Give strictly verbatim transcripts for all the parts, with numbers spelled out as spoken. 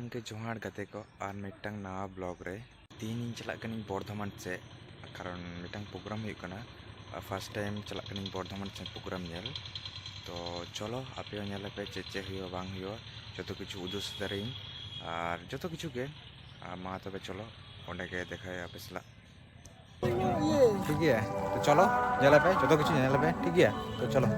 ᱜᱚᱢᱠᱮ ᱡᱚᱦᱟᱨ ᱜᱟᱛᱮ ᱠᱚ, ᱟᱨ ᱢᱤᱫᱴᱟᱝ ᱱᱟᱣᱟ ᱵᱞᱚᱜ ᱨᱮ᱾ ᱛᱮᱦᱮᱧ ᱤᱧ ᱪᱟᱞᱟᱜ ᱠᱟᱹᱱᱟᱹᱧ ᱵᱚᱨᱫᱷᱚᱢᱟᱱ ᱥᱮᱫ, ᱠᱟᱨᱚᱱ ᱢᱤᱫᱴᱟᱝ ᱯᱨᱳᱜᱨᱟᱢ ᱦᱩᱭᱩᱜ ᱠᱟᱱᱟ᱾ ᱯᱷᱟᱥᱴ ᱴᱟᱭᱤᱢ ᱪᱟᱞᱟᱜ ᱠᱟᱹᱱᱟᱹᱧ ᱵᱚᱨᱫᱷᱚᱢᱟᱱ ᱥᱮᱫ ᱯᱨᱳᱜᱨᱟᱢ ᱧᱮᱞ᱾ ᱛᱚ ᱪᱚᱞᱚ, ᱟᱯᱮ ᱦᱚᱸ ᱧᱮᱞ ᱟᱯᱮ ᱪᱮᱫ ᱪᱮᱫ ᱦᱩᱭᱩᱜᱼᱟ ᱵᱟᱝ ᱦᱩᱭᱩᱜᱼᱟ, ᱡᱚᱛᱚ ᱠᱤᱪᱷᱩ ᱩᱫᱩᱜ ᱥᱚᱫᱚᱨᱟᱹᱧ ᱟᱨ ᱡᱚᱛᱚ ᱠᱤᱪᱷᱩ ᱜᱮ᱾ ᱟᱨ ᱢᱟ ᱛᱚᱵᱮ ᱪᱚᱞᱚ, ᱚᱸᱰᱮ ᱜᱮ ᱫᱮᱠᱷᱟᱭᱟ ᱟᱯᱮ ᱥᱟᱞᱟᱜ᱾ ᱴᱷᱤᱠ ᱜᱮᱭᱟ, ᱛᱚ ᱪᱚᱞᱚ, ᱧᱮᱞ ᱟᱯᱮ, ᱡᱚᱛᱚ ᱠᱤᱪᱷᱩ ᱧᱮᱞ ᱟᱯᱮ, ᱴᱷᱤᱠ ᱜᱮᱭᱟ, ᱛᱚ ᱪᱚᱞᱚ᱾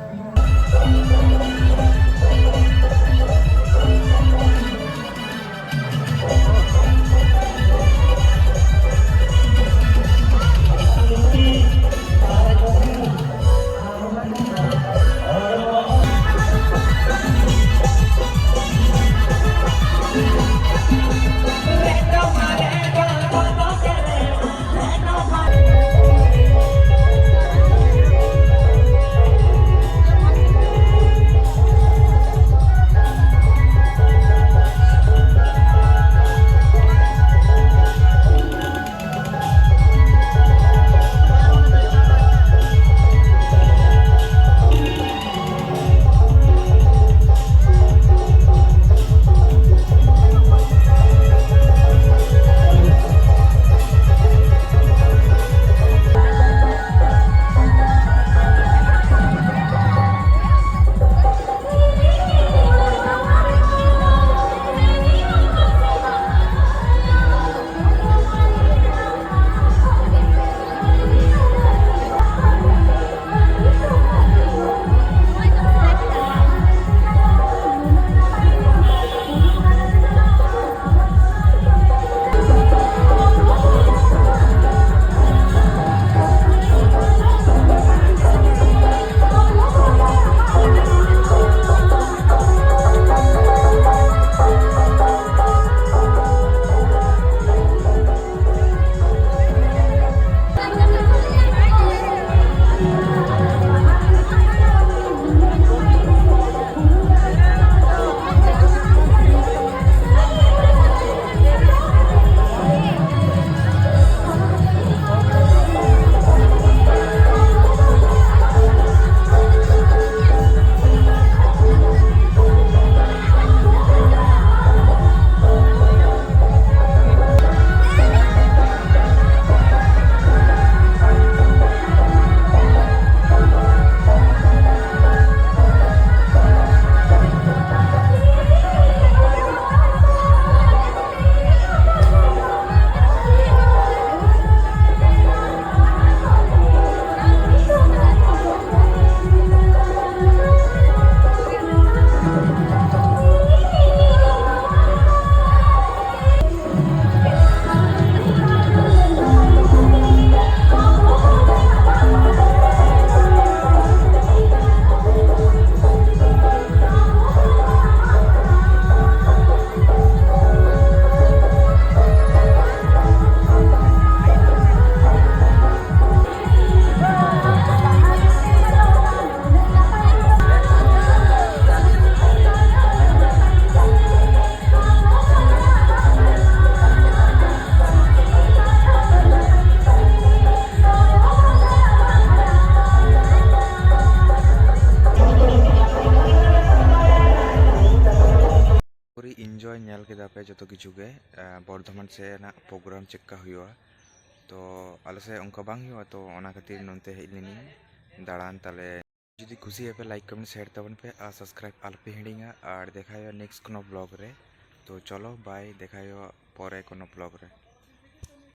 ᱠᱮᱫᱟ ᱯᱮ ᱡᱚᱛᱚ ᱠᱤᱪᱷᱩ ᱜᱮ, ᱟᱸ, ᱵᱚᱨᱫᱷᱚᱢᱟᱱ ᱥᱮᱫ ᱨᱮᱱᱟᱜ program ᱪᱮᱫᱠᱟ ᱦᱩᱭᱩᱜᱼᱟ᱾ ᱛᱚ ᱟᱞᱮ ᱥᱮᱫ ᱚᱱᱠᱟ ᱵᱟᱝ ᱦᱩᱭᱩᱜᱼᱟ, ᱛᱚ ᱚᱱᱟ ᱠᱷᱟᱹᱛᱤᱨ ᱱᱚᱱᱛᱮ ᱦᱮᱡ ᱞᱮᱱᱟᱹᱧ ᱫᱟᱬᱟᱱ᱾ ᱛᱟᱦᱞᱮ ᱡᱩᱫᱤ ᱠᱩᱥᱤᱭᱟᱜᱼᱟ ᱯᱮ, like, comment, share ᱛᱟᱵᱚᱱ ᱯᱮ ᱟᱨ subscribe ᱟᱞᱚᱯᱮ ᱦᱤᱲᱤᱧᱟ᱾ ᱟᱨ ᱫᱮᱠᱷᱟ ᱦᱩᱭᱩᱜᱼᱟ next ᱠᱳᱱᱳ vlog ᱨᱮ᱾ ᱛᱚ ᱪᱚᱞᱚ bye, ᱫᱮᱠᱷᱟ ᱦᱩᱭᱩᱜᱼᱟ ᱯᱚᱨᱮ ᱠᱳᱱᱳ vlog ᱨᱮ᱾